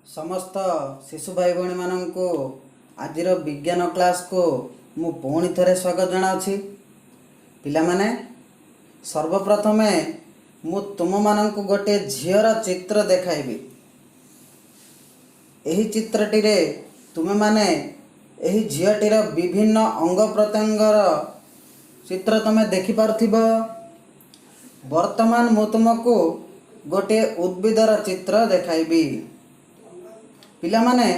ସମସ୍ତ ଶିଶୁ ଭାଇ ଭଉଣୀମାନଙ୍କୁ ଆଜିର ବିଜ୍ଞାନ କ୍ଲାସ୍କୁ ମୁଁ ପୁଣି ଥରେ ସ୍ୱାଗତ ଜଣାଉଛି। ପିଲାମାନେ, ସର୍ବପ୍ରଥମେ ମୁଁ ତୁମମାନଙ୍କୁ ଗୋଟିଏ ଝିଅର ଚିତ୍ର ଦେଖାଇବି। ଏହି ଚିତ୍ରଟିରେ ତୁମେମାନେ ଏହି ଝିଅଟିର ବିଭିନ୍ନ ଅଙ୍ଗ ପ୍ରତ୍ୟଙ୍ଗର ଚିତ୍ର ତୁମେ ଦେଖିପାରୁଥିବ। ବର୍ତ୍ତମାନ ମୁଁ ତୁମକୁ ଗୋଟିଏ ଉଦ୍ଭିଦର ଚିତ୍ର ଦେଖାଇବି। ପିଲାମାନେ,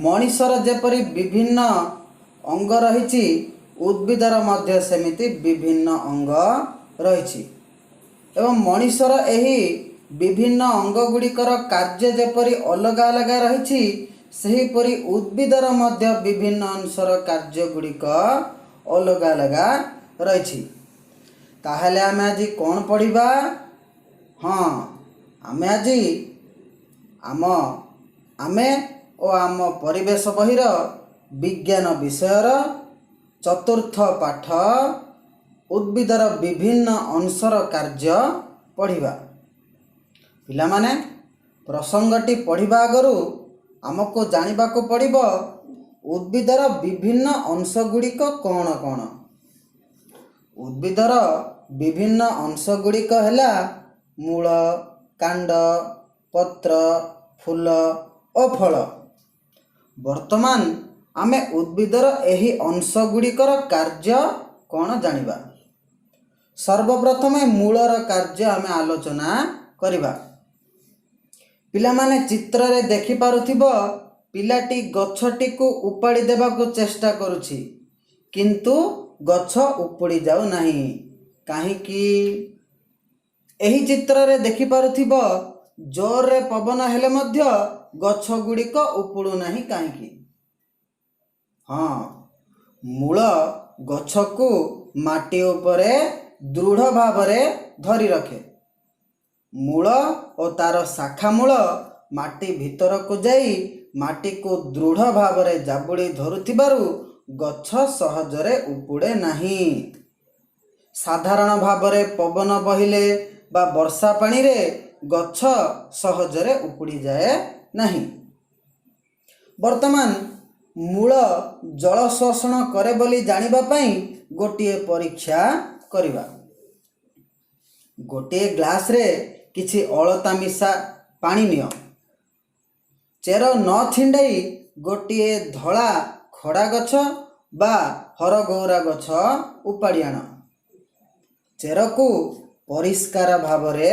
ମଣିଷର ଯେପରି ବିଭିନ୍ନ ଅଙ୍ଗ ରହିଛି, ଉଦ୍ଭିଦର ମଧ୍ୟ ସେମିତି ବିଭିନ୍ନ ଅଙ୍ଗ ରହିଛି ଏବଂ ମଣିଷର ଏହି ବିଭିନ୍ନ ଅଙ୍ଗ ଗୁଡ଼ିକର କାର୍ଯ୍ୟ ଯେପରି ଅଲଗା ଅଲଗା ରହିଛି, ସେହିପରି ଉଦ୍ଭିଦର ମଧ୍ୟ ବିଭିନ୍ନ ଅଂଶର କାର୍ଯ୍ୟ ଗୁଡ଼ିକ ଅଲଗା ଅଲଗା ରହିଛି। ତାହେଲେ ଆମେ ଆଜି କ'ଣ ପଢ଼ିବା? ହଁ, ଆମେ ଆଜି ଆମ ଆମେ ଓ ଆମ ପରିବେଶ ବହିର ବିଜ୍ଞାନ ବିଷୟର ଚତୁର୍ଥ ପାଠ ଉଦ୍ଭିଦର ବିଭିନ୍ନ ଅଂଶର କାର୍ଯ୍ୟ ପଢ଼ିବା। ପିଲାମାନେ, ପ୍ରସଙ୍ଗଟି ପଢ଼ିବା ଆଗରୁ ଆମକୁ ଜାଣିବାକୁ ପଡ଼ିବ ଉଦ୍ଭିଦର ବିଭିନ୍ନ ଅଂଶ ଗୁଡ଼ିକ କ'ଣ କ'ଣ। ଉଦ୍ଭିଦର ବିଭିନ୍ନ ଅଂଶ ଗୁଡ଼ିକ ହେଲା ମୂଳ, କାଣ୍ଡ, ପତ୍ର, ଫୁଲ ଓ ଫଳ। ବର୍ତ୍ତମାନ ଆମେ ଉଦ୍ଭିଦର ଏହି ଅଂଶ ଗୁଡ଼ିକର କାର୍ଯ୍ୟ କ'ଣ ଜାଣିବା। ସର୍ବପ୍ରଥମେ ମୂଳର କାର୍ଯ୍ୟ ଆମେ ଆଲୋଚନା କରିବା। ପିଲାମାନେ, ଚିତ୍ରରେ ଦେଖିପାରୁଥିବ, ପିଲାଟି ଗଛଟିକୁ ଉପାଡ଼ି ଦେବାକୁ ଚେଷ୍ଟା କରୁଛି, କିନ୍ତୁ ଗଛ ଉପୁଡ଼ି ଯାଉନାହିଁ। କାହିଁକି? ଏହି ଚିତ୍ରରେ ଦେଖିପାରୁଥିବ, ଜୋରରେ ପବନ ହେଲେ ମଧ୍ୟ ଗଛ ଗୁଡ଼ିକ ଉପୁଡ଼ୁ ନାହିଁ। କାହିଁକି? ହଁ, ମୂଳ ଗଛକୁ ମାଟି ଉପରେ ଦୃଢ଼ ଭାବରେ ଧରି ରଖେ। ମୂଳ ଓ ତାର ଶାଖା ମୂଳ ମାଟି ଭିତରକୁ ଯାଇ ମାଟିକୁ ଦୃଢ଼ ଭାବରେ ଜାବୁଡ଼ି ଧରୁଥିବାରୁ ଗଛ ସହଜରେ ଉପୁଡ଼େ ନାହିଁ। ସାଧାରଣ ଭାବରେ ପବନ ବହିଲେ ବା ବର୍ଷା ପାଣିରେ ଗଛ ସହଜରେ ଉପୁଡ଼ିଯାଏ ନାହିଁ। ବର୍ତ୍ତମାନ ମୂଳ ଜଳ ଶୋଷଣ କରେ ବୋଲି ଜାଣିବା ପାଇଁ ଗୋଟିଏ ପରୀକ୍ଷା କରିବା। ଗୋଟିଏ ଗ୍ଲାସରେ କିଛି ଅଳତା ମିଶା ପାଣି ନିଅ। ଚେର ନ ଛିଣ୍ଡାଇ ଗୋଟିଏ ଧଳା ଖଡ଼ା ଗଛ ବା ହରଗୌରା ଗଛ ଉପାଡ଼ି ଆଣ। ଚେରକୁ ପରିଷ୍କାର ଭାବରେ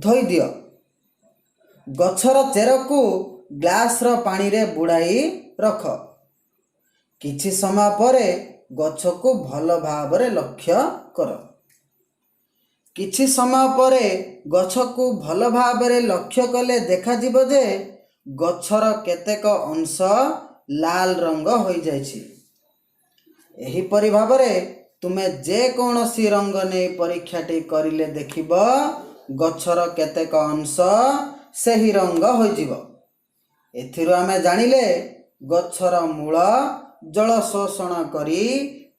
ଧୋଇଦିଅ। ଗଛର ଚେରକୁ ଗ୍ଲାସର ପାଣିରେ ବୁଡ଼ାଇ ରଖ। କିଛି ସମୟ ପରେ ଗଛକୁ ଭଲ ଭାବରେ ଲକ୍ଷ୍ୟ କର। କିଛି ସମୟ ପରେ ଗଛକୁ ଭଲ ଭାବରେ ଲକ୍ଷ୍ୟ କଲେ ଦେଖାଯିବ ଯେ ଗଛର କେତେକ ଅଂଶ ଲାଲ ରଙ୍ଗ ହୋଇଯାଇଛି। ଏହିପରି ଭାବରେ ତୁମେ ଯେକୌଣସି ରଙ୍ଗ ନେଇ ପରୀକ୍ଷାଟି କରିଲେ ଦେଖିବ, ଗଛର କେତେକ ଅଂଶ ସେହି ରଙ୍ଗ ହୋଇଯିବ। ଏଥିରୁ ଆମେ ଜାଣିଲେ, ଗଛର ମୂଳ ଜଳ ଶୋଷଣ କରି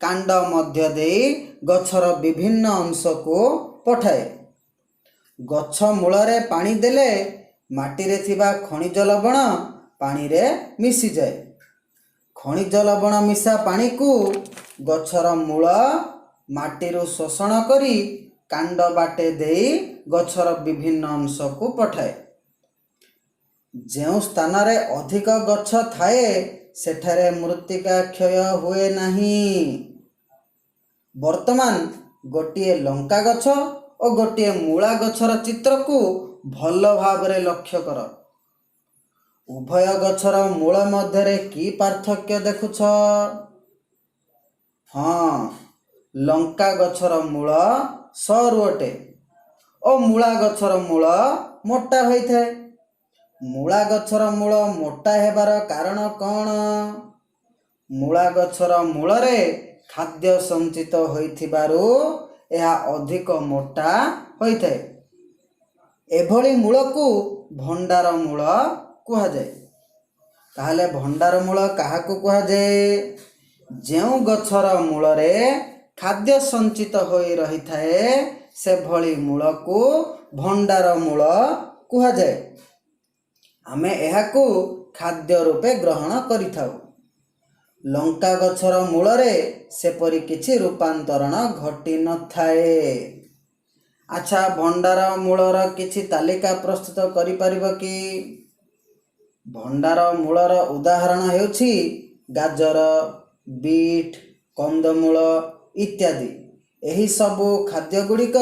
କାଣ୍ଡ ମଧ୍ୟ ଦେଇ ଗଛର ବିଭିନ୍ନ ଅଂଶକୁ ପଠାଏ। ଗଛ ମୂଳରେ ପାଣି ଦେଲେ ମାଟିରେ ଥିବା ଖଣିଜ ଲବଣ ପାଣିରେ ମିଶିଯାଏ। ଖଣିଜ ଲବଣ ମିଶା ପାଣିକୁ ଗଛର ମୂଳ ମାଟିରୁ ଶୋଷଣ କରି କାଣ୍ଡ ବାଟେ ଦେଇ ଗଛର ବିଭିନ୍ନ ଅଂଶକୁ ପଠାଏ। ଯେଉଁ ସ୍ଥାନରେ ଅଧିକ ଗଛ ଥାଏ, ସେଠାରେ ମୃତ୍ତିକା କ୍ଷୟ ହୁଏ ନାହିଁ। ବର୍ତ୍ତମାନ ଗୋଟିଏ ଲଙ୍କା ଗଛ ଓ ଗୋଟିଏ ମୂଳା ଗଛର ଚିତ୍ରକୁ ଭଲ ଭାବରେ ଲକ୍ଷ୍ୟ କର। ଉଭୟ ଗଛର ମୂଳ ମଧ୍ୟରେ କି ପାର୍ଥକ୍ୟ ଦେଖୁଛ? ହଁ, ଲଙ୍କା ଗଛର ମୂଳ ସରୁ ଅଟେ ଓ ମୂଳା ଗଛର ମୂଳ ମୋଟା ହୋଇଥାଏ। ମୂଳା ଗଛର ମୂଳ ମୋଟା ହେବାର କାରଣ କ'ଣ? ମୂଳା ଗଛର ମୂଳରେ ଖାଦ୍ୟ ସଞ୍ଚିତ ହୋଇଥିବାରୁ ଏହା ଅଧିକ ମୋଟା ହୋଇଥାଏ। ଏଭଳି ମୂଳକୁ ଭଣ୍ଡାର ମୂଳ କୁହାଯାଏ। ତାହେଲେ ଭଣ୍ଡାର ମୂଳ କାହାକୁ କୁହାଯାଏ? ଯେଉଁ ଗଛର ମୂଳରେ ଖାଦ୍ୟ ସଞ୍ଚିତ ହୋଇ ରହିଥାଏ, ସେଭଳି ମୂଳକୁ ଭଣ୍ଡାର ମୂଳ କୁହାଯାଏ। ଆମେ ଏହାକୁ ଖାଦ୍ୟ ରୂପେ ଗ୍ରହଣ କରିଥାଉ। ଲଙ୍କା ଗଛର ମୂଳରେ ସେପରି କିଛି ରୂପାନ୍ତରଣ ଘଟିନଥାଏ। ଆଚ୍ଛା, ଭଣ୍ଡାର ମୂଳର କିଛି ତାଲିକା ପ୍ରସ୍ତୁତ କରିପାରିବ କି? ଭଣ୍ଡାର ମୂଳର ଉଦାହରଣ ହେଉଛି ଗାଜର, ବିଟ୍, କନ୍ଦମୂଳ ଇତ୍ୟାଦି। ଏହିସବୁ ଖାଦ୍ୟ ଗୁଡ଼ିକ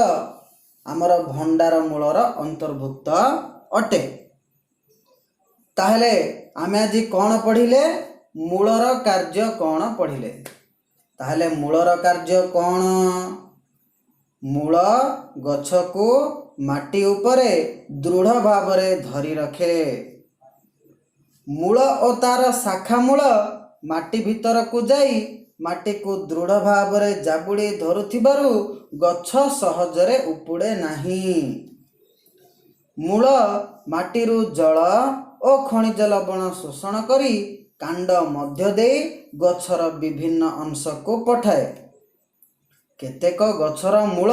ଆମର ଭଣ୍ଡାର ମୂଳର ଅନ୍ତର୍ଭୁକ୍ତ ଅଟେ। ତାହେଲେ ଆମେ ଆଜି କ'ଣ ପଢ଼ିଲେ? ମୂଳର କାର୍ଯ୍ୟ କ'ଣ ପଢ଼ିଲେ? ତାହେଲେ ମୂଳର କାର୍ଯ୍ୟ କ'ଣ? ମୂଳ ଗଛକୁ ମାଟି ଉପରେ ଦୃଢ଼ ଭାବରେ ଧରି ରଖେ। ମୂଳ ଓ ତାର ଶାଖା ମୂଳ ମାଟି ଭିତରକୁ ଯାଇ ମାଟିକୁ ଦୃଢ଼ ଭାବରେ ଜାବୁଡ଼ି ଧରୁଥିବାରୁ ଗଛ ସହଜରେ ଉପୁଡ଼େ ନାହିଁ। ମୂଳ ମାଟିରୁ ଜଳ ଓ ଖଣିଜ ଲବଣ ଶୋଷଣ କରି କାଣ୍ଡ ମଧ୍ୟ ଦେଇ ଗଛର ବିଭିନ୍ନ ଅଂଶକୁ ପଠାଏ। କେତେକ ଗଛର ମୂଳ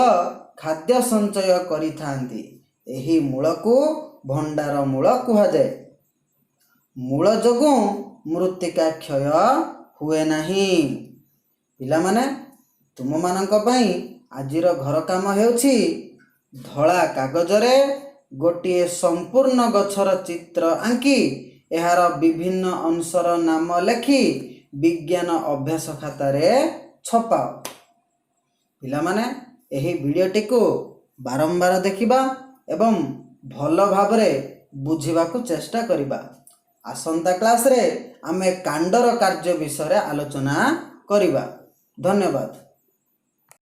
ଖାଦ୍ୟ ସଞ୍ଚୟ କରିଥାନ୍ତି। ଏହି ମୂଳକୁ ଭଣ୍ଡାର ମୂଳ କୁହାଯାଏ। ମୂଳ ଯୋଗୁଁ ମୃତ୍ତିକା କ୍ଷୟ ହୁଏ ନାହିଁ। ପିଲାମାନେ, ତୁମମାନଙ୍କ ପାଇଁ ଆଜିର ଘର କାମ ହେଉଛି ଧଳା କାଗଜରେ ଗୋଟିଏ ସମ୍ପୂର୍ଣ୍ଣ ଗଛର ଚିତ୍ର ଆଙ୍କି ଏହାର ବିଭିନ୍ନ ଅଂଶର ନାମ ଲେଖି ବିଜ୍ଞାନ ଅଭ୍ୟାସ ଖାତାରେ ଛପାଅ। ପିଲାମାନେ, ଏହି ଭିଡ଼ିଓଟିକୁ ବାରମ୍ବାର ଦେଖିବା ଏବଂ ଭଲ ଭାବରେ ବୁଝିବାକୁ ଚେଷ୍ଟା କରିବା। ଆସନ୍ତା କ୍ଲାସରେ ଆମେ କାଣ୍ଡର କାର୍ଯ୍ୟ ବିଷୟରେ ଆଲୋଚନା କରିବା। ଧନ୍ୟବାଦ।